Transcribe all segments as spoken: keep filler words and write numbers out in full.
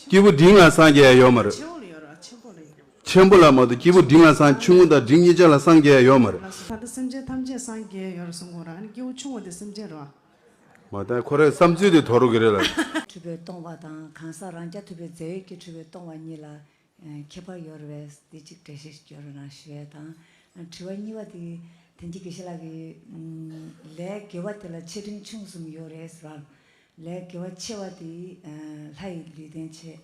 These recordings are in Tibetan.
སྐྱེས་བུ་འབྲིང་ལ་སངས་རྒྱས་ཡ་ཡོད་མ་རེད། ཆེན་པོ་ལ་ཡོད་ར། ཆེན་པོ་ལ་ཡོད། ཆེན་པོ་ལ་མ་གཏོགས་སྐྱེས་བུ་འབྲིང་ལ་སངས། ཆུང་ངུ་དང་འབྲིང་གཉིས་ཆ་ལ་སངས་རྒྱས་ཡ་ཡོད་མ་རེད། ད་ལྟ་སེམས་ཅན་ཐམས་ཅད་སངས་རྒྱས་ཡོད་རེད་གསུང་གོ་ར། ཨ་ནི་སྐྱེས་བུ་ཆུང་བ་དེ་སེམས་ཅན་རེད་བ། མ་ད་ཁོ་རའི་བསམ་ཚུལ་དེ་དོར་རོ་གི་རེད་ལ། འཁྲུལ་པས་སྟོང་བ་དང་གང་ཟག་རང་རྐྱ་ཐུབ་པའི་རྫས་ཡོད་ཀྱི་འཁྲུལ་པས་སྟོང་བ་གཉིས་ལ་ཁྱད་པར་ཡོད་རེད་པས། དེ་གཅིག་འགྲེལ་བཤད་སྐྱོན་རོགས་གནང་ཞུ་ཡས་དང་། དྲི་བ་གཉིས་པ་དེ་དེ་འཇིགས་དགེ་བཤེས་ལགས་ཀྱིས་ལས་དགེ་བ་དེ་ལ་ཆེ་འབྲིང་ཆུང་གསུམ་ཡོད་རེད་ཟེར་བ། ལས་དགེ་བ་ཆེ་བ་དེ་ལྷ་ཡི་ལུས་རྟེན་བྱས།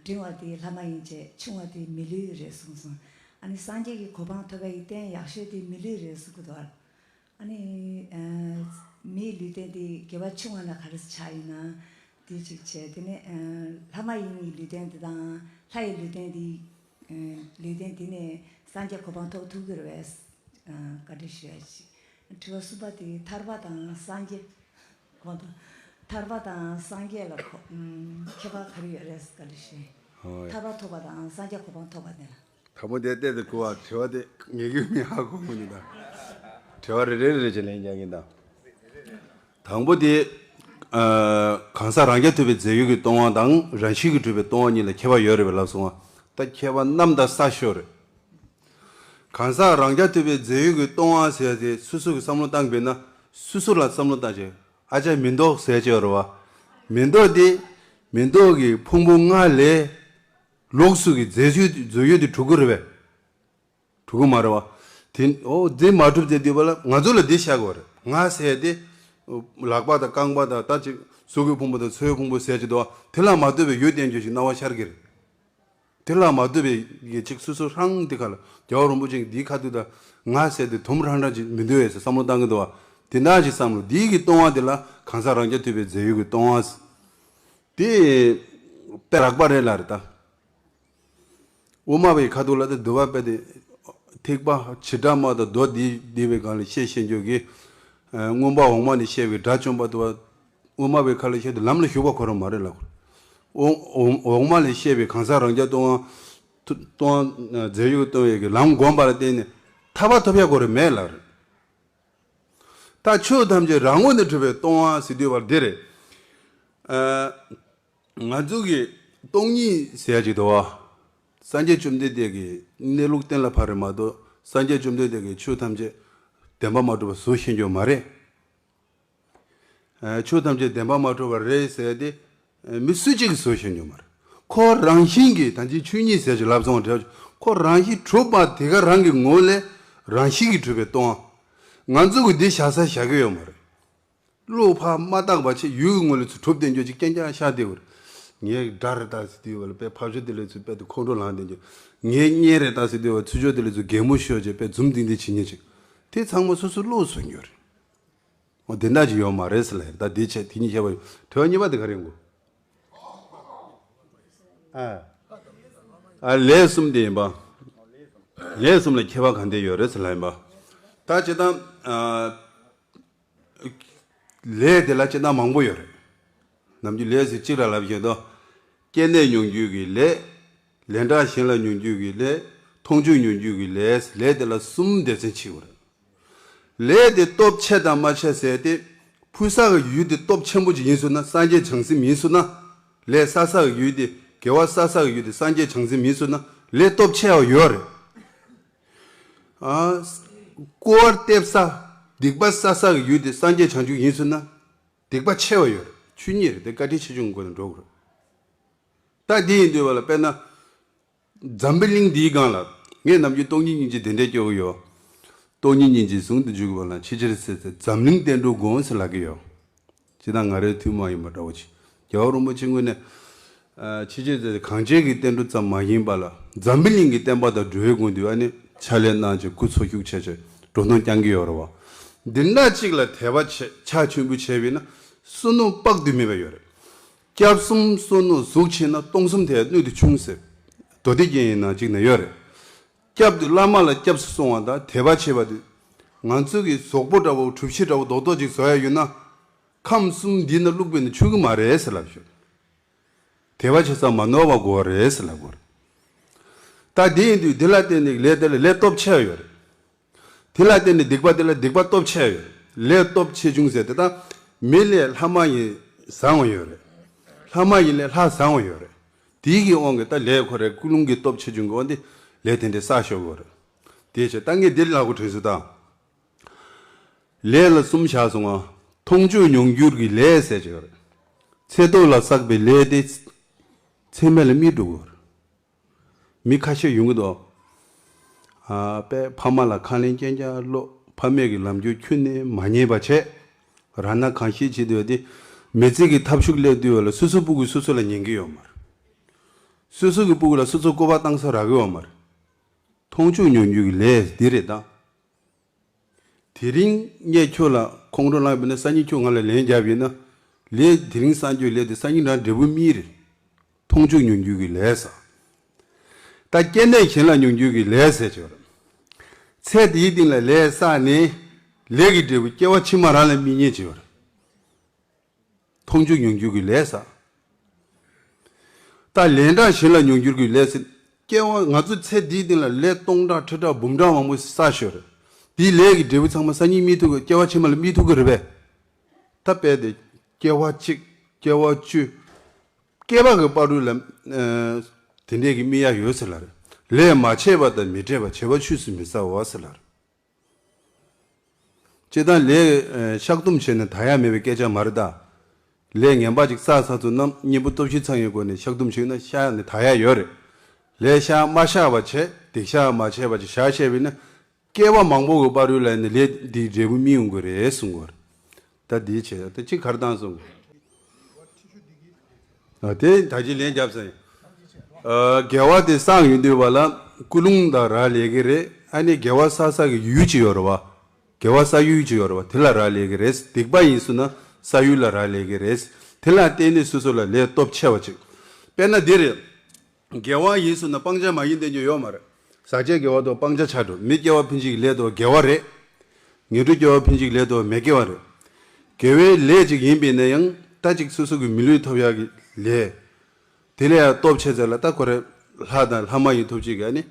འབྲིང་བ་དེ་ལྷ་མ་ཡིན་བྱས། ཆུང་བ་དེ་མི་ལུས་རེད་གསུངས་སོང་། ཨ་ནི་སངས་རྒྱས་ཀྱི་གོ་འཕང་ཐོབ་པའི་རྟེན་ཡག་ཤོས་དེ་མི་ལུས་རེད་གསུང་གི་འདུག་ཨ་ནི་མིའི་ལུས་རྟེན་དེ་དགེ་བ་ཆུང་བ་ན་ག་རེ་ཆགས་ཡིན་ན། དེ་གཅིག་བྱས། དེ་ནས་ལྷ་མ་ཡིན་གྱི་ལུས་རྟེན་དེ་དང་ལྷ་ཡི་ལུས་རྟེན་དེ། ལུས་རྟེན་དེ་ནས་སངས་རྒྱས་གོ་འཕང་ཐོབ་ཐུབ་ཀྱི་རེད་པས། བཀའ་འདྲི་ཞུ་ཡ་ཞིག་དྲི་བ་གསུམ་པ་དེ་ཐར་པ་དང་སངས་རྒྱས། གོང་དུ་ཐར་པ་དང་སངས་རྒྱས་ལ་གོ་ཁྱད་པར་ག་རེ་ཡོད་རེད་བཀའ་འདྲི་ཞུ། ཧོ་ཡ། ཐར་པ་ཐོབ་པ་དང་སངས་རྒྱས་གོ་འཕང་ཐོབ་པ་དེ་ལ། དང་པོ་དེ་བལྟས་ཏེ་གོ་བ། དྲི་བ་དེ་ངེས་ཀྱི་མི་ཧ་གོ་མི་འདུག་ད། དྲི་བ་རེ་རེ་རེ་རེ་བྱས་ལན་རྒྱག་གིན་ད། དང་པོ་དེ། གང་ཟག་རང་རྐྱ་ཐུབ་པའི་རྫས་ཡོད་ཀྱིས་སྟོང་བ་དང་རང་བཞིན་གྱིས་གྲུབ་པའི་སྟོང་བ་གཉིས་ལ་ཁྱད་པར་ཡོད་རེད་པས་ལབ་སོང་བ། ད་ཁྱད་པར་གནམ་དང་ས་ཤོར་རེད། གང་ཟག་རང་རྐྱ་ཐུབ་པའི་རྫས་ཡོད་ཀྱིས་སྟོང་བ་ཟེར་ཏེ་སོ་སོ་གི་བསམ་བློ་བཏང་བས་ན། སོ་སོ་ལ་བསམ་བློ་བཏང་བྱས། ཨ་ཅག་མི་ལྡོག་ཟེར་གྱི་ཡོད་རེད་བ། མི་ལྡོག་དེ། མི་ལྡོག་གི་ཕུང་པོ་ལྔ་ལས། ལོགས་སུ་གི་རྫས་ཡོད་རྫས་ཡོད་དེ་གྲུབ་ཀྱི་རེད་པས། གྲུབ་ཀྱི་མ་རེད་བ། དེ་འོ་རྫས་མ་གྲུབ་ཟེར་དུས་བ་ལ་ང་ཚོ་ལ་འདི་བཤད་དགོས་རེད། ང་ཟེར་དེ། ལག་པ་དང་རྐང་པ་དང་ད་ཅིག་གཟུགས་ཀྱི་ཕུང་པོ་དང་ཚོའི་ཕུང་པོ་ཟེར་གྱི་འདུག་བ། དེ་ལ་མ་ལྟོས་པའི་ཡུལ་བསྟན་རྒྱུ་ཞིག་སྣང་བ་ཤར་གྱི་རེད། དེ་ལ་མ་ལྟོས་པའི་གི་ཅིག་སོ་སོ་རང་འདི་ག་ལ་རྒྱལ་བ་རིན་པོ་ཆེ་གི་འདིའི་ཁ་ཐུག་ད་ང་ཟེར་དེ་དུམ་རང་རང་ཅིག་མི་འདུག་ཨེ་ཟེར་བསམ་བློ་བཏང་གི་འདུག་བ། དེ་འདྲ་ཞིག་བསམ་བློ་འདིའི་གི་སྟོང་བ་དེ་ལ་གང་ཟག་རང་རྐྱ་ཐུབ་པའི་རྫས་ཡོད་ཀྱི་སྟོང་བ། དེ་དཔེ་རགས་པ་རེད་ལ་རེད་ད། དབུ་མ་པའི་ཁ་ཐུག་ལ་དེ་འདུལ་བ་དཔེ་དེ། ཐེག་པ་བྱེ་བྲག་སྨྲ་དང་མདོ་སྡེ་སྡེ་པའི་སྒང་ལ་བཤད་བཤད་རྒྱུ་གི། མངོན་པ་འོག་མ་ནས་བཤད་པའི་དགྲ་བཅོམ་པ་དུ་བ། དབུ་མ་པའི་ཁ་ལ་བཤད་དུས་ལམ་ལ་ཞུགས་པ་ཁོ་རང་མ་རེད་ལ། འོག་འོག་མ་ལས་བཤད་པའི་གང་ཟག་རང་རྐྱ་སྟོང་བ། སྟོང་བ་རྫས་ཡོད་སྟོང་བའི་གི་ལམ་བསྒོམ་པ་ལ་བརྟེན་ནས་ཐར་པ་ཐོབ་ཡ་ཁོ་རང་མེད་ལ། ད་ཆོས་ཐམས་ཅད་རང་ངོས་ནས་གྲུབ་པའི་སྟོང་བ་ཟེར་དུས་བར་འདི་རེད། ང་ཚོ་གི་སྟོང་ཉིད་ཟེར་ཡ་ཅིག་འདུག་བ། སངས་རྒྱས་བཅོམ་ལྡན་འདས་ཀྱི་གནས་ལུགས་གཏན་ལ་ཕབ་རེད་མ་གཏོགས་སངས་རྒྱས་བཅོམ་ལྡན་འདས་ཀྱིས་ཆོས་ཐམས་ཅད་བདེན་པ་མ་གྲུབ་པ་བཟོ་ཤེས་རྒྱུ་མ་རེད། ཆོས་ཐམས་ཅད་བདེན་པ་མ་གྲུབ་པ་རེད་ཟེར་ཏེ། མི་སུ་གཅིག་གིས་བཟོ་ཤེས་རྒྱུ་མ་རེད། ཁོ་རང་བཞིན་གྱིས་ད་ཅི་ཆོས་ཉིད་ཟེར་ཅིག་ལབ་སོང་བ་འདྲ། ཁོ་རང་བཞིན་གྲུབ་པ་དེ་ག་རང་གི་ངོ་ལས་རང་བཞིན་གྱིས་གྲུབ་པའི་སྟོང་བ། ང་ཚོ་གིས་འདི་བཞག་ས་བཞག་གི་ཡོད་མ་རེད། བློ་ཕར་མ་བཏང་བ་བྱས་ཡུལ་གྱི་ངོས་ལ་ཚུར་གྲུབ་བསྡད་རྒྱུ་ཅིག་རྐྱང་རྐྱང་ཤར་བསྡད་ཡོད་རེད། ངའི་དགྲ་རེད་ད་ཟེར་དུས་བ་ལ་དཔེ་ཕར་ཕྱོགས་དེ་ལ་ཚུར་དཔེ་དེ་ཁོང་ཁྲོ་ལངས་བསྡད་རྒྱུ། ངའི་གཉེན་རེད་ད་ཟེར་དུས་བ་ཚུར་ཕྱོགས་དེ་ལ་ཚུར་གད་མོ་ཤོར་བྱས་དཔེ་འཛུམ་ཏིང་ཏིང་བྱེད་མཁན་ཅིག་དེ་ཚང་མ་སོ་སོའི་བློས་བཟོས་ཡོད་རེད། འོ་དེ་འདྲ་ཅིག་ཡོད་མ་རེད་ཟེར་ལབ་ཡིན། ད་དེ་བྱས་དེ་གཉིས་བཤད་པ་ཡིན། དྲི་བ་གཉིས་པ་དེ་ག་རེ་ཡིན་གོ། ཨ། ཨ་ལས་གསུམ་དེ་ཡིན་པ། ལས་གསུམ་ལ་ཁྱད་པར་གང་འདྲ་ཡོད་རེད་ཟེར་ལབ་ཡིན་པ། ད་སྤྱིར་བཏང་། ཨ། ལས་དེ་ལ་སྤྱིར་བཏང་མང་པོ་ཡོད་རེད། ནམ་རྒྱུན་ལས་ཟེར་གཅིག་ར་ལབ་བཞིན་དུ། སྐྱེ་གནས་མྱོང་འགྱུར་གྱི་ལས། ལན་གྲངས་གཞན་ལ་མྱོང་འགྱུར་གྱི་ལས། མཐོང་ཆོས་མྱོང་འགྱུར་གྱི་ལས། ལས་དེ་ལ་གསུམ་སྡེ་ཚན་ཕྱེ་དགོས་རེད། ལས་དེ་སྟོབས་ཆེ་དང་མ་ཆེ་ཟེར་ཏེ། ཕུལ་ས་གི་ཡུལ་དེ་སྟོབས་ཆེན་པོ་ཅིག་ཡིན་ཟེར་ན་སངས་རྒྱས་བྱང་སེམས་ཡིན་ཟེར་ན། ལས་བསགས་ས་གི་ཡུལ་དེ་དགེ་བ་བསགས་ས་གི་ཡུལ་དེ་སངས་རྒྱས་བྱང་སེམས་ཡིན་ཟེར་ན་ལས་སྟོབས་ཆེ་བ་ཡོད་རེད། ཨ། སྐུར་བ་འདེབས་ས། སྡིག་པ་བསགས་ས་གི་ཡུལ་དེ་སངས་རྒྱས་བྱང་ཆུབ་ཡིན་ཟེར་ན། སྡིག་པ་ཆེ་བ་ཡོད་རེད། ཆོས་ཉིད་རེད་དེ་བཀའ་དྲིན་ཆེ་ཆུང་གི་སྒོ་ནས་འགྲོ་དགོས་རེད། ད་འདི་ཡིན་དུས་བ་ལ་དཔེར་ན། འཛམ་བུ་གླིང་འདིའི་སྒང་ལ་ངས་ནམ་རྒྱུན་སྟོང་ཉིད་སྙིང་རྗེ་དེ་འདྲས་སྐྱོར་གི་ཡོད། སྟོང་ཉིད་སྙིང་རྗེ་ཟུང་དུ་འཇུག་པ་ལ་ཆེས་ཆེར་གསལ་ཚེ་འཛམ་གླིང་བསྟན་འགྲོའི་དགོངས་ཟེར་ལབ་ཀྱི་ཡོད། ཇི་ལྟར་ང་རའི་ཐུན་མོང་མ་ཡིན་པ་འདྲ་བོ་ཅིག་རྒྱལ་བ་རིན་པོ་ཆེ་ངོས་ནས། ཨ། ཕྱི་རྒྱལ་ཚོས་གངས་ཅན་གྱི་བསྟན་འགྲོ་ཙམ་མ་ཡིན་པ་ལ་འཛམ་བུ་གླིང་གི་བསྟན་པ་དང་འགྲོ་བའི་དགོངས་དུས་ཨ་ནི་ཕྱག་ལས་གནང་བྱས་སྐུ་འཚོ་བཞུགས་བྱས་བྱས་འགྲོ་སྟངས་བསྐྱང་གི་ཡོད་རེད་བ། འདི་འདྲ་གཅིག་ལ་དད་པ་ཆེ་ཕྱག་མཆོད་འབུལ་བྱས་པས་ན་བསོད་ནམས་དཔག་ཏུ་མེད་པ་ཡོད་རེད། སྐྱབས་གསུམ་བསོད་ནམས་ཟུག་ཆེ་ན་སྟོང་གསུམ་དེ་སྣོད་དུ་ཆུང་ཟེར། མདོ་སྡེ་རྒྱན་ཡིན་ན་གཅིག་ན་ཡོད་རེད། སྐྱབས་དེ་བླ་མ་ལ་སྐྱབས་སུ་སོང་བ་དང་དད་པ་བྱེད་པ་དེ། ང་ཚོ་གི་གཟུགས་པོ་འདྲ་བོ་གྲུབ་ཆ་འདྲ་བོ་རྡོག་རྡོག་ཅིག་བཟོ་ཡ་ཡོད་ན། ཁམས་གསུམ་འདི་ན་བླུགས་པས་ན་ཆོག་གི་མ་རེད་ཟེར་ལབ་ཤོག་དད་པ་བྱེད་ས་མ་ནོར་བ་དགོས་རེད་ཟེར་ལབ་དགོས་རེད། ད་དེ་ཡིན་དུས་འདི་ལ་བརྟེན་ནས་ལས་དེ་ལ་ལས་སྟོབས་ཆེ་བ་ཡོད་རེད། དེ་ལ་བརྟེན་ནས་སྡིག་པ་དེ་ལ་སྡིག་པ་སྟོབས་ཆེ་བ་ཡོད་རེད། ལས་སྟོབས་ཆེ་ཆུང་ཟེར་དེ་ད་མི་ལས་ལྷ་མ་ཡིན་བཟང་བ་ཡོད་རེད། ལྷ་མ་ཡིན་ལས་ལྷ་བཟང་བ་ཡོད་རེད། དེའི་གི་དབང་གིས་ད་ལས་ཁོ་རའི་ཀུན་སློང་གི་སྟོབས་ཆེ་ཆུང་གི་དབང་དེ་ལས་དེ་འདྲའི་བསགས་ཤོག་གི་རེད། དེའི་ཕྱིར་ད་ངས་འདིར་ལབ་དགོས་དྲན་སོང་ད། ལས་ལ་གསུམ་བཞག་སོང་ང་། མཐོང་ཆོས་མྱོང་འགྱུར་གྱི་ལས་ཟེར་གྱི་ཡོད་རེད། ཚེ་ཐོག་ལ་བསགས་པའི་ལས་དེ་ཚེ་སྨད་ལ་རྨིས་འགྲོ་གི་ཡོད་རེད། མི་ཁ་ཤས་ཡོང་གི་འདུག་ཨ་པས་ཕ་མ་ལ་ཁ་ལན་རྐྱང་རྐྱང་སློག་ཕ་མས་ཀྱི་ལམ་སྟོན་ཁྱོན་ནས་མ་ཉན་པ་བྱས། རང་ན་གང་ཤེས་བྱེད་འདོད་དེ། མི་ཚེ་གི་ཐབས་ཤུགས་སླེབས་དུས་བ་ལ་སོ་སོ་སྤུ་གུ་སོ་སོ་ལ་ཉན་གི་ཡོད་མ་རེད། སོ་སོ་གི་སྤུ་གུ་ལ་སོ་སོ་སྐུར་པ་བཏང་ས་རག་གི་ཡོད་མ་རེད། མཐོང་ཆོས་མྱོང་འགྱུར་གྱི་ལས་འདི་རེད་ད། དེ་རིང་ངས་ཁྱོད་ལ་ཁོང་ཁྲོ་ལངས་པ་ཡིན་ན་སང་ཉིན་ཁྱོད་ང་ལ་ལན་རྒྱབ་ཡིན་ན། ལས་དེ་རིང་བསགས་རྒྱུའི་ལས་དེ་སང་ཉིན་རང་འབྲས་བུ་རྨིས་རེད། མཐོང་ཆོས་མྱོང་འགྱུར་གྱི་ལས་ཟེར། ད་སྐྱེ་གནས་གཞན་ལ་མྱོང་འགྱུར་གྱི་ལས་ཟེར་གྱི་ཡོད་རེད། ཚེ་འདིའི་སྟེང་ལ་ལས་བསགས་ནས་ལས་ཀྱི་འབྲས་བུ་སྐྱེ་བ་ཕྱི་མ་རང་ལ་རྨིས་ཉེན་ཆེ་བ་རེད། མཐོང་ཆོས་མྱོང་འགྱུར་གྱི་ལས་ཟེར། ད་ལན་གྲངས་གཞན་ལ་མྱོང་འགྱུར་གྱི་ལས་ཟེར། སྐྱེ་བ་ང་ཚོ་ཚེ་འདིའི་སྟེང་ལ་ལས་སྟོང་ཕྲག་ཁྲི་ཕྲག་འབུམ་ཕྲག་མང་པོ་བསགས་ཤོར་རེད། དེའི་ལས་ཀྱི་འབྲས་བུ་ཚང་མ་སང་ཉིན་རྨིས་ཐུབ་ཀྱི་སྐྱེ་བ་ཕྱི་མ་ལ་རྨིས་ཐུབ་ཀྱི་རེད་པས། ད་དཔེ་དེ་སྐྱེ་བ་གཅིག་སྐྱེ་བ་བཅུ། བསྐལ་པ་གི་བར་དུ་ལ་ཨ་དེ་འདྲས་ཀྱི་རྨིས་ཡ་ཡོད་ཟེར་ལ་རེད། ལས་མ་བྱས་པ་དང་མི་འབྲལ་བ་བྱས་པ་ཆོས་སུ་མི་ཟ་བ་ཟེར་ལ་རེད། སྤྱིར་བཏང་ལས་ཨ་བཤགས་སྡོམ་བྱས་ནས་དག་ཡ་མེད་པའི་སྐད་ཆ་མ་རེད་ད། ལས་ངན་པ་ཅིག་བསགས་ཚར་ཚུར་ན་གཉེན་པོ་སྟོབས་བཞི་ཚང་བའི་སྒོ་ནས་བཤགས་སྡོམ་བྱས་ན་བཤགས་ནས་དག་ཡ་ཡོད་རེད། ལས་བཤགས་མ་བཤགས་པ་བྱས་སྡིག་བཤགས་མ་བྱས་པ་ཅིག་བཞག་བཤད་པས་ན། བསྐལ་པ་མང་པོ་གི་བར་དུ་ལ་ནི་ལས་འདིའི་འབྲས་བུ་རྨིས་ཡོང་གི་རེད་གསུང་གི་ཡོད་རེད། ད་འདིའི་ཆེད་ད་ཅི་གར་བཏང་སོང་། ཨ་དེ་ད་ཅི་ལན་རྒྱབ་ཟིན། ཨ་དགེ་བ་དེ་བསགས་ཡོང་དུས་བ་ལ་ཀུན་སློང་དང་རག་ལས་ཀྱི་རེད། ཨ་ནི་དགེ་བ་བསགས་ས་གི་ཡུལ་ཅིག་ཡོད་རེད་བ། དགེ་བ་བསགས་ཡུལ་ཅིག་ཡོད་རེད་བ། དེ་ལ་རག་ལས་ཀྱི་རེད། སྡིག་པ་ཡིན་སོང་ན་བསགས་ཡུལ་ལ་རག་ལས་ཀྱི་རེད། དེ་ལ་བརྟེན་ནས་སོ་སོ་ལ་ལས་སྟོབས་ཆེ་བ་ཅིག་དཔེར་ན་འདི་རེད། དགེ་བ་ཡིན་སོང་ན་སྤང་བྱ་མ་ཡིན་བསྟན་རྒྱུ་ཡོད་མ་རེད། ཟག་བཅས་དགེ་བ་དང་སྤང་བྱ་ཆགས་འགྲོ། མི་སྐྱེ་བ་ཕན་ཆད་ཀྱི་ལས་དང་དགེ་བ་རེད། ངན་འགྲོ་སྐྱེ་བ་ཕན་ཆད་ཀྱི་ལས་དང་མི་དགེ་བ་རེད། དགེ་བའི་ལས་ཅིག་ཡིན་པས་ན་ཡང་ད་ཅིག་སོ་སོ་གི་མི་ལུས་ཐོབ་ཡག་གི་ལས། དེ་ལས་ཡང་སྟོབས་ཆེ་ཚད་ལ་ད་ཁོ་རེ་ལྷ་དང་ལྷ་མ་ཡིན་ཐོབ་ཅིག་ག་ནི་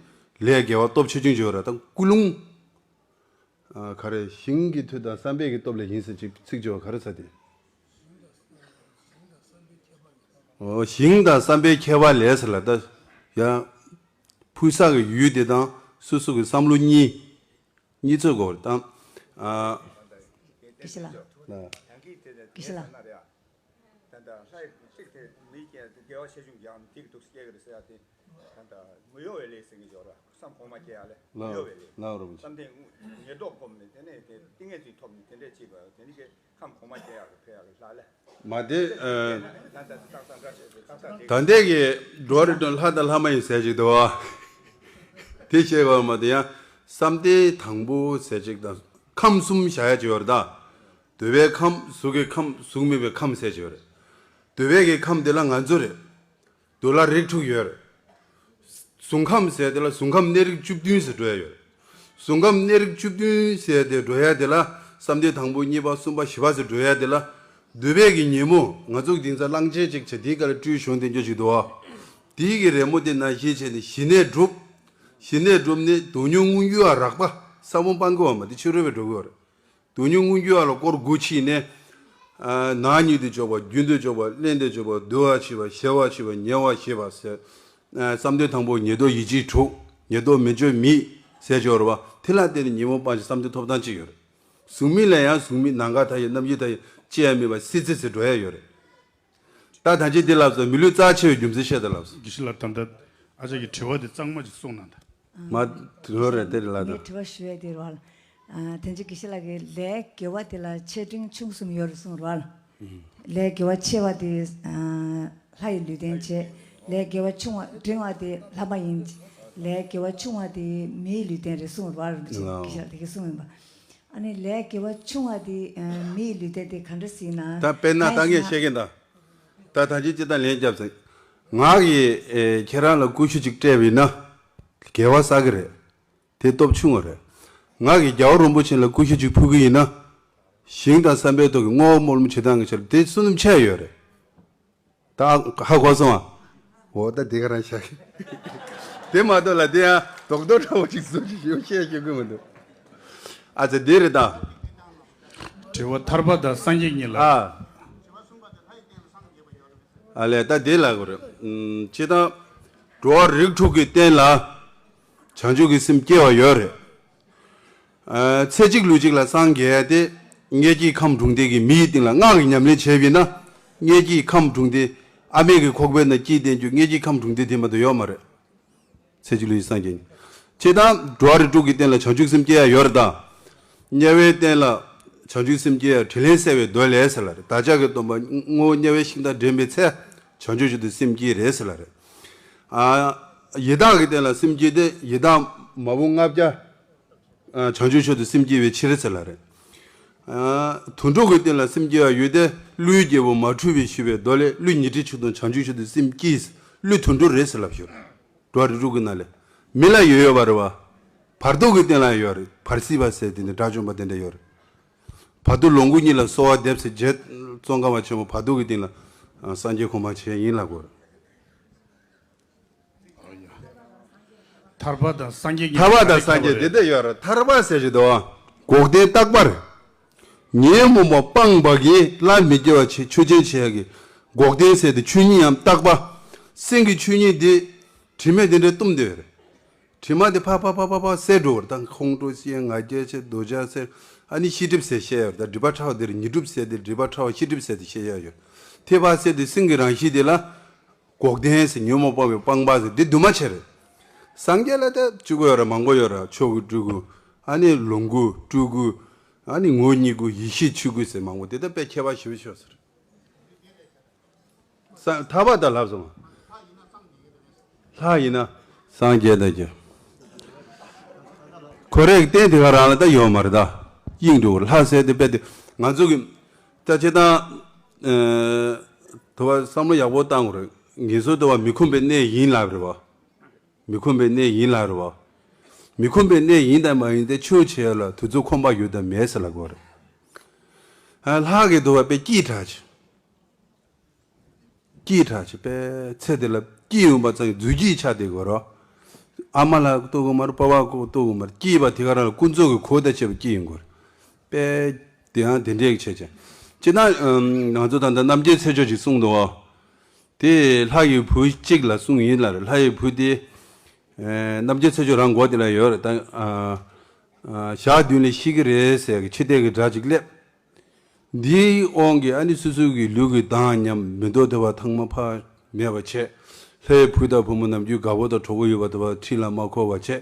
ལས་དགེ་བ་སྟོབས་ཆེ་ཆུང་ཅིག་ཡོད་རེད། ད་ཀུན་སློང་། ཨ་ག་རེ་ཞིང་གི་མཐུ་དང་བསམ་པའི་གི་སྟོབས་ལས་ཡིན་ཟེར་ཅིག་ཚིག་ཅིག་ཡོད་ག་རེ་ཟེར་དེ། ཨོ་ཞིང་དང་བསམ་པའི་ཁྱད་པར་ལས་ཟེར་ལ་ད་ཡང་ཕུགས་བསགས་ཀྱི་ཡུལ་དེ་དང་སོ་སོ་གི་བསམ་བློ་གཉིས་གཉིས་ཚོད་དགོས་རེད་དང་། ཨ་དགེ་བཤེས་ལགས། ལ། དགེ་བཤེས་ལགས། ད་ལྟ་ལྷ་ཡི་གཅིག་དེ་མི་སྐྱེ་དགེ་བ་ཆེ་ཆུང་ཀྱང་དེ་གི་འདུག་སྐྱེ་གི་རེད་ཟེར་ཡ་དེ། ད་ལྟ་མི་གཡོ་བའི་ལས་ཟེར་གི་ཡོད་ར། བསམ་གོང་མ་སྐྱེ་ཡ་ལས་མི་གཡོ་བའི་ལས། ལ་རུ། བསམ་གཏན་ཉེར་བསྡོགས་སྒོམ་ནས་དེ་ནས་དེ་ཏིང་ངེ་འཛིན་ཐོབ་ནས་དེ་འདྲས་བྱེད་པ་དེ་ནི་གི་ཁམས་གོང་མ་སྐྱེ་ཡག་གི་ཕན་ཡག་གི་ལྷ་ལས། མ་དེ་ཨ། ད་ལྟ་གི་འགྲོ་རེ་དོན་ལྷ་དང་ལྷ་མ་ཡིན་ཟེར་ཅིག་འདུག་བ། དེ་བཤད་དགོས་མ་དེ་ཡང་བསམ་གཏན་དང་པོ་ཟེར་ཅིག་དང་ཁམས་གསུམ་བཞག་ཡ་ཅིག་ཡོད་རེད་ད། འདོད་པའི་ཁམས། གཟུགས་ཀྱི་ཁམས། གཟུགས་མེད་པའི་ཁམས་ཟེར་ཅིག་ཡོད་རེད། འདོད་པའི་གི་ཁམས་དེ་ལ་ང་ཚོ་རེད། འདོད་ལྷ་རིགས་དྲུག་ཡོད་རེད། གཟུགས་ཁམས་ཟེར་དེ་ལ་གཟུགས་ཁམས་གནས་རིགས་བཅུ་བདུན་ཟེར་འགྲོ་ཡ་ཡོད་རེད། གཟུགས་ཁམས་གནས་རིགས་བཅུ་བདུན་ཟེར་དེ་འགྲོ་ཡ་དེ་ལ་བསམ་གཏན་དང་པོ་གཉིས་པ་གསུམ་པ་བཞི་པ་ཟེར་འགྲོ་ཡ་དེ་ལ། འདོད་པའི་གི་ཉོན་མོངས་ང་ཚོ་གི་དེང་སང་གླང་ཆེན་ཅིག་བྱས་དེའི་ཀ་ལ་སྤྲུལ་གཞུང་དེ་འཇོག་ཅིག་འདུག་བ། དེའི་གི་རི་མོ་དེ་ནང་བཞིན་བྱས་ནས་ཞི་གནས་སྒྲུབ། ཞི་གནས་སྒྲུབ་ནས་སྡུག་བསྔལ་མངོན་གྱུར་བ་རགས་པ་ས་བོན་སྤང་གི་བ་མ་དེ་ཕྱི་རོལ་པའི་འགྲོ་གི་བ་རེད། སྡུག་བསྔལ་མངོན་གྱུར་བ་ལ་སྐོར་དགུ་ཕྱིས་ནས། ཨ་ནག་ཉིད་དུ་འཇོག་པ། རྒྱུན་དུ་འཇོག་པ། བརླན་དུ་འཇོག་པ། འདུལ་བར་བྱེད་པ། གཞལ་བར་བྱེད་པ། ཉེ་བར་ཞི་བ་ཟེར། ཨ་བསམ་གཏན་དང་པོ་ཉེར་བསྡོགས་ཡིད་བྱེད་དྲུག་ཉེར་བསྡོགས་མི་འཇོག་མེད་ཟེར་འཇོག་རེད་བ། དེ་ལ་བརྟེན་ནས་ཉོན་མོངས་སྤངས་ཤིང་བསམ་གཏན་ཐོབ་ཐང་གཅིག་ཡོད་རེད། གཟུགས་མེད་ལ་ཡང་གཟུགས་མེད་ནམ་མཁའ་མཐའ་ཡས། རྣམ་ཤེས་མཐའ་ཡས། ཅི་ཡང་མེད་པ་སྲིད་རྩེ་ཟེར་འགྲོ་ཡ་ཡོད་རེད། ད་ད་ཅི་འདི་ལབ་སོང་། མི་ལུས་རྩ་ཆེ་བའི་རྒྱུ་མཚན་བཤད་དང་ལབ་སོང་། དགེ་བཤེས་ལགས། ད་ལྟ་ཨ་ཅག་གི་དྲི་བ་དེ་གཙང་མ་ཅིག་གསུངས་གནང་དང་། མ་དྲི་བ་རེད་དེ་རེད་ལ་ངས་དང་། དྲི་བ་ཞུ་ཡས་དེ་རེད་བ། ཨ་དེ་ཚོ་དགེ་བཤེས་ལགས་ཀྱིས་ལས་དགེ་བ་དེ་ལ་ཆེ་འབྲིང་ཆུང་གསུམ་ཡོད་རེད་གསུངས་རེད་བ། ལས་དགེ་བ་ཆེ་བ་དེ་ཨ་ལྷ་ཡི་ལུས་རྟེན་བྱེད། ལས་དགེ་བ་ཆུང་བ་འབྲིང་བ་དེ་ལྷ་མ་ཡིན། ལས་དགེ་བ་ཆུང་བ་དེ་མིའི་ལུས་རྟེན་རེད་གསུངས་རེད་བ། དགེ་བཤེས་ལགས་དེ་ག་གསུངས་ཡིན་པ། ཨ་ནི་ལས་དགེ་བ་ཆུང་བ་དེ་ཨ་མིའི་ལུས་རྟེན་དེ་ག་འདྲ་ཟེར་ན། ད་དཔེར་ན་ད་ངས་བཤད་མཁན་ད། ད་ད་ཅི་ཅི་ད་ལན་རྒྱབ་ཟེར། ང་གིས་ཨེ་ཁྱེད་རང་ལ་ཀུ་ཤུ་གཅིག་སྤྲད་པ་ཡིན་ན། དགེ་བ་བསགས་ཀྱི་རེད། དེ་སྟོབས་ཆུང་བ་རེད། ང་གིས་རྒྱལ་བ་རིན་པོ་ཆེ་ལ་ཀུ་ཤུ་གཅིག་ཕུལ་གྱི་ཡིན་ན། ཞིང་དང་བསམ་པའི་ཐོག་གི་བསྔོ་བ་སྨོན་ལམ་བྱེད་སྟངས་ཀྱི་ཆ་ལ་དེ་བསོད་ནམས་ཆེ་ཡོད་རེད། ད་ཧ་གོ་སོང་ཨ། འོ་ད་དེ་ག་རང་བཞག་གི། དེ་མ་གཏོགས་ལ་དེ་ཡང་རྡོག་རྡོག་འདྲ་བོ་ཅིག་བཟོ་ཅིག་ཡོད་བཤད་ཤེས་ཀྱི་མི་འདུག་ཨ་ཙི་དེ་རེད་ད། དྲི་བ་ཐར་པ་དང་སངས་རྒྱས་གཉིས་ལ། ཨ། ཨ་ལས་ད་དེ་ལ་གོ་རེད། ཨམ། ཅི་ད་འགྲོ་བ་རིགས་དྲུག་གི་རྟེན་ལ་བྱང་ཆུབ་ཀྱི་སེམས་སྐྱེ་བ་ཡོད་རེད། ཨ། ཚེ་གཅིག་ལུས་གཅིག་ལ་སངས་རྒྱས་ཏེ། མངལ་སྐྱེས་ཁམས་དྲུང་ལྡན་གྱི་མི་ཡི་སྟེང་ལ་སྔགས་ཀྱི་ཉམས་ལེན་བྱས་པ་ཡིན་ན། མངལ་སྐྱེས་ཁམས་དྲུང་ལྡན། ཨ་མའི་གི་ཁོག་པའི་ནང་སྐྱེས་བསྡད་རྒྱུ་མངལ་སྐྱེས་ཁམས་དྲུང་ལྡན་དེ་མ་གཏོགས་ཡོད་མ་རེད། ཚེ་གཅིག་ལུས་གཅིག་སངས་རྒྱས་ནས། ཇི་ལྟར་འགྲོ་བ་རིགས་དྲུག་གི་རྟེན་ལ་བྱང་ཆུབ་སེམས་སྐྱེ་ཡ་ཡོད་རེད་ད། དམྱལ་བའི་རྟེན་ལ་བྱང་ཆུབ་སེམས་སྐྱེ་ཡ་དྲིན་ལན་གསལ་བའི་མདོ་ལས་ཟེར་ལ་རེད། བདག་ཅག་གི་སྟོན་པ་དངོས་པོ་དམྱལ་བའི་ཤིང་རྟ་འདྲེན་པའི་ཚེ། བྱང་ཆུབ་མཆོག་ཏུ་སེམས་བསྐྱེད་རེད་ཟེར་ལ་རེད། ཨ། ཡི་དྭགས་ཀྱི་རྟེན་ལ་སེམས་བསྐྱེད་དེ་ཡི་དྭགས་མ་བུ་ལྔ་བརྒྱ། ཨ། བྱང་ཆུབ་མཆོག་ཏུ་སེམས་བསྐྱེད་པའི་ཕྱིར་ཟེར་ལ་རེད། ཨ། དུད་འགྲོ་གི་རྟེན་ལ་སེམས་བསྐྱེད་པ་ཡོད་དེ་ཀླུའི་རྒྱལ་པོ་མ་འཁྲུལ་བས་ཞུས་པའི་མདོ་ལས་ཀླུ་ཉི་ཁྲི་ཆིག་སྟོང་བྱང་ཆུབ་མཆོག་ཏུ་སེམས་བསྐྱེད། ཀླུ་དུད་འགྲོ་རེད་ཟེར་ལབ་ཞུ། འགྲོ་བ་རིགས་དྲུག་གི་ནང་ལས། མི་ལ་ཡོད་ཡོད་པ་རེད་བ། བར་དོ་གི་རྟེན་ལ་ཡོད་རེད། བར་སྲིད་པ་ཟེར་དེ་འདྲ་དགྲ་བཅོམ་པ་དེ་འདྲ་ཡོད་རེད། བར་དོ་ལོངས་སྐུ་གཉིས་ལ་གསོལ་བ་འདེབས་ཟེར་རྗེ་ཙོང་ཁ་པ་ཆེན་པོ་བར་དོ་གི་རྟེན་ལ་སངས་རྒྱས་གོ་འཕང་བྱས་ཡིན་ལབ་དགོས་རེད། ཐར་པ་དང་སངས་རྒྱས་གཉིས་ཐར་པ་དང་སངས་རྒྱས་དེ་འདྲ་ཡོད་རེད། ཐར་པ་ཟེར་གྱི་འདུག་བ། འགོག་བདེན་རྟག་པར། ཉོན་མོངས་པ་སྤངས་པ་གིས་སླར་མི་སྐྱེ་བ་ཆེ་ཆོས་ཅན་བྱེད་ཡག་གི་འགོག་བདེན་ཟེར་དེ་ཆོས་ཉིད་ཡང་རྟག་པ། སེམས་ཀྱི་ཆོས་ཉིད་དེ་དྲི་མས་དེ་འདྲའི་བཏུམས་བསྡད་ཡོད་རེད། དྲི་མ་དེ་ཕ་ཕ་ཕ་ཕ་ཕ་བསལ་འགྲོ་བར་ད་ཁོང་ཁྲོ་ཤེས་ང་རྒྱལ་ཆེ་འདོད་ཆགས་ཟེར། ཨ་ནི་ཤེས་སྒྲིབ་ཟེར་བཤད་ཡོད་རེད། ད་སྒྲིབ་པ་ཕྲ་བ་དེར་ཉོན་སྒྲིབ་ཟེར་དེ་སྒྲིབ་པ་ཕྲ་བ་ཤེས་སྒྲིབ་ཟེར་དེ་བཤད་ཡ་ཡོད། དེ་ཕ་ཟེར་དེ་སེམས་ཀྱི་རང་བཞིན་དེ་ལ། འགོག་བདེན་ཟེར་ཉོན་མོངས་སྤངས་པའི་སྤངས་པ་ཟེར་དེ་འདུས་མ་བྱས་རེད། སངས་རྒྱས་ལ་ད་བཅུ་དགུ་ཡོད་རེད། མང་པོ་ཡོད་རེད། ཆོས་སྐུ་སྤྲུལ་སྐུ། ཨ་ནི་ལོངས་སྐུ་སྤྲུལ་སྐུ། ཨ་ནི་ངོ་བོ་ཉིད་སྐུ་ཡེ་ཤེས་ཆོས་སྐུ་ཟེར་མང་པོ་དེ་ད་དཔེ་ཁྱད་པར་ཞེ་པོ་ཤོར་ཟེར། ས་ཐར་པ་ད་ལབ་སོང་། ལྷ་ཡིན་ན་སངས་རྒྱས་ད་ཀྱི་ཁོ་རེ་གི་རྟེན་དེ་ག་རང་ལ་ད་ཡོད་མ་རེད་ད། དབྱིངས་འགྲོ་ལྷ་ཟེར་དེ་དཔེ་དེ་ང་ཚོ་གི་ད་བྱེད་སྟངས། ཨ། དུ་བ་བསམ་བློ་ཡག་པོ་བཏང་དགོས་རེད། ངེས་སོ་དུ་བ་མི་ཁོམ་པའི་གནས་ཡིན་ལབ་རེད་བ། མི་ཁོམ་པའི་གནས་ཡིན་ལབ་རེད་བ། མི་ཁོམ་པའི་གནས་ཡིན་དང་མ་ཡིན་དེ་ཆོས་བྱེད་ཡ་ལ་དུས་ཚོད་ཁོམ་པ་ཡོད་དང་མེད་ཟེར་ལབ་དགོས་རེད། ཨ། ལྷ་གི་དུ་བ་དཔེ་སྐྱིད་དྲགས་ཆེ། སྐྱིད་དྲགས་ཆེ་པས་ཚེ་འདི་ལ་སྐྱིད་ཡོང་བ་ཙམ་གྱི་རྫུས་སྐྱིད་ཆགས་བསྡད་དགོས་རོ། ཨ་མ་ལ་ལྟོས་དགོས་མ་རེད། པ་ཕ་ལ་ལྟོས་དགོས་མ་རེད། སྐྱིད་པ་དེ་ག་རང་ལ་ཀུན་རྫོབ་ཀྱི་གོ་དང་བཅས་པ་སྐྱིད་ཡོང་དགོས་རེད། པས་དེ་ཡང་དེ་འདྲའི་ཆེ་ཆེ། སྤྱིར་ན་ང་ཚོ་ད་ལྟ་རྣམ་རྒྱལ་ཚེ་མཆོག་ཅིག་གསུངས་འདུག་ཨ། དེ་ལྷ་ཡི་བུ་གཅིག་ལ་གསུངས་ཡིན་ལ་རེད། ལྷ་ཡི་བུ་དེ་རྣམ་རྒྱལ་ཚེ་མཆོག་རང་མགོ་དེ་ལ་ཡོད་རེད་ད། ཨ། ཨ། ཞག་བདུན་ལ་ཤི་གི་རེད་ཟེར་གི་འཆི་ལྟས་ཀྱི་སྒྲ་ཅིག་སླེབས། འདིའི་དབང་གིས་ཨ་ནི་སོ་སོ་གི་ལུས་ཀྱི་མདངས་ཉམས། མི་འདོད་དེ་བ་ཐང་མ་ཕ་མེད་པ་བྱས། ལྷའི་བུ་དང་བུ་མོ་ནམ་རྒྱུན་དགའ་པོ་དང་གྲོགས་པོ་ཡོད་པ་དེ་བ་ཁྲིད་ལ་མ་འཁོར་བ་བྱས།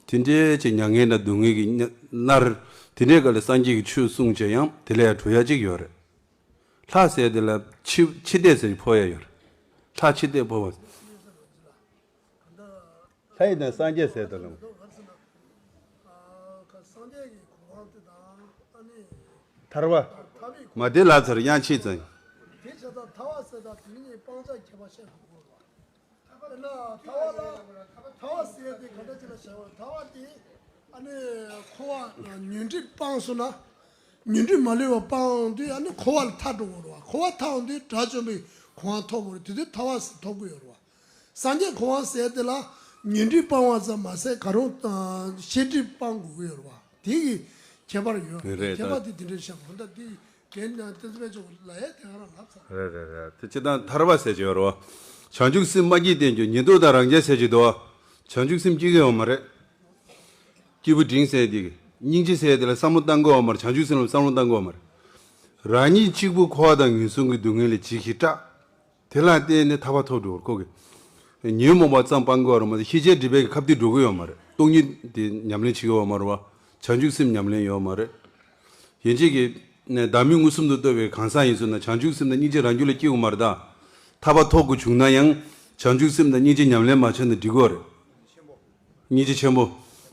དེ་འདྲའི་ཅིག་མྱ་ངན་དང་སྡུག་བསྔལ་གྱིས་མནར། དེ་འདྲའི་སྐབས་ལ་སངས་རྒྱས་ཀྱི་ཆོས་གསུངས་བྱས་ཡང་དེ་ལས་ཡང་གྲོལ་ཡ་གཅིག་ཡོད་རེད། ལྷ་ཟེར་དེ་ལ་འཆི་འཆི་ལྟས་ཟེར་འཕོ་ཡ་ཡོད་རེད། ལྷ་འཆི་ལྟས་འཕོ་བ། ལྷ་ཡི་དང་སངས་རྒྱས་ཟེར་དོ་ལ། སངས་རྒྱས་ཀྱི་གོ་འཕང་དེ་དང་ཨ་ནི། ཐར་པ། ཐར་པའི་གོ་མ་དེ་ལ་ཚར་དབྱངས་ཆེ་ཙང་། དེ་བྱས་ཙང་ཐར་པ་ཟེར་དང་དེ་གཉིས་སྤང་བྱ་ཁྱད་པར་བཤད་དགོས་པ། དཔེར་ན་ཐར་པ་ལ་ཐར་པ་ཟེར་དེ་ག་འདྲ་ཅིག་ལ་བྱ་བ། ཐར་པ་དེ་ཨ་ནི་འཁོར་བ་ཉོན་སྒྲིབ་སྤངས་སོང་ན། ཉོན་སྒྲིབ་མ་ལུས་པ་སྤངས་དུས་ཨ་ནི་འཁོར་བ་ལ་ཐར་འགྲོ་དགོས་རེད་བ། འཁོར་བ་ཐར་འོང་དུས་དགྲ་བཅོམ་པའི་གོ་འཕང་ཐོབ་དགོས་རེད། དེ་དུས་ཐར་པ་ཟེར་ཐོབ་གི་ཡོད་རེད་བ། སངས་རྒྱས་གོ་འཕང་ཟེར་དེ་ལ་ཉོན་སྒྲིབ་སྤང་བ་ཙམ་མ་ཟད་ག་རུང་ཨ་ཤེས་སྒྲིབ་སྤང་དགོས་ཀྱི་ཡོད་རེད་བ། དེ་གི་ཁྱད་པར་ཡོད་རེད། རེད་ཁྱད་པར་ད་དེ་དེ་འདྲའི་བཤད་པ་ད་དེ་རྒན་དང་བསྟན་འཛིན་དཔལ་མཆོག་ལ་ཡ་དེ་ག་རང་ལབ་ཚར། རེད་རེད་རེད། དེ་སྤྱིར་བཏང་ཐར་པ་ཟེར་གྱི་ཡོད་རེད་བ། བྱང་ཆུབ་སེམས་མ་སྐྱེས་བསྟན་རྒྱུ་ཉེ་དུ་དང་རང་རྒྱལ་ཟེར་གྱི་འདུག་བ། བྱང་ཆུབ་སེམས་སྐྱེ་གི་ཡོད་མ་རེད། སྐྱེས་བུ་འབྲིང་ཟེར་དེ་གི་སྙིང་རྗེ་ཟེར་དེ་ལ་བསམ་བློ་བཏང་གི་ཡོད་མ་རེད། བྱང་ཆུབ་སེམས་ལ་བསམ་བློ་བཏང་གི་ཡོད་མ་རེད། རང་ཉིད་གཅིག་པུ་འཁོར་བ་དང་ངན་སོང་གི་སྡུག་བསྔལ་ལས་འཇིགས་ཤིང་སྐྲག་དེ་ལ་བརྟེན་ནས་ཐར་པ་ཐོབ་འགྲོ་བར་ཁོ་གི། ཉོན་མོངས་པ་ཙམ་སྤང་དགོས་པ་རེད་མ་གཏོགས་ཤེས་བྱའི་སྒྲིབ་པའི་ཁ་གཏད་འགྲོ་གི་ཡོད་མ་རེད། སྟོང་ཉིད་དེ་ཉམས་ལེན་བྱེད་ཀྱི་ཡོད་མ་རེད་བ། བྱང་ཆུབ་སེམས་ཉམས་ལེན་ཡོད་མ་རེད། ཡིན་གཅིག་གི་ནས་བདག་མེད་མངོན་སུམ་དུ་རྟོགས་པའི་གང་ཟག་ཡིན་ཚུལ་ན་བྱང་ཆུབ་སེམས་དང་སྙིང་རྗེ་རང་རྒྱུད་ལ་སྐྱེ་དགོས་མ་རེད་ད། ཐར་པ་ཐོབ་དགོས་བྱུང་ན་ཡང་བྱང་ཆུབ་སེམས་དང་སྙིང་རྗེ་ཉམས་ལེན་མ་བྱས་ན་འགྲིག་གི་རེད། སྙིང་རྗེ་ཆེན་པོ།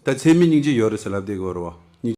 ད་ཚད་མེད་སྙིང་རྗེ་ཡོད་རེད་ཟེར་ལབ་བསྡད་ཀྱི་ཡོད་རེད་བ།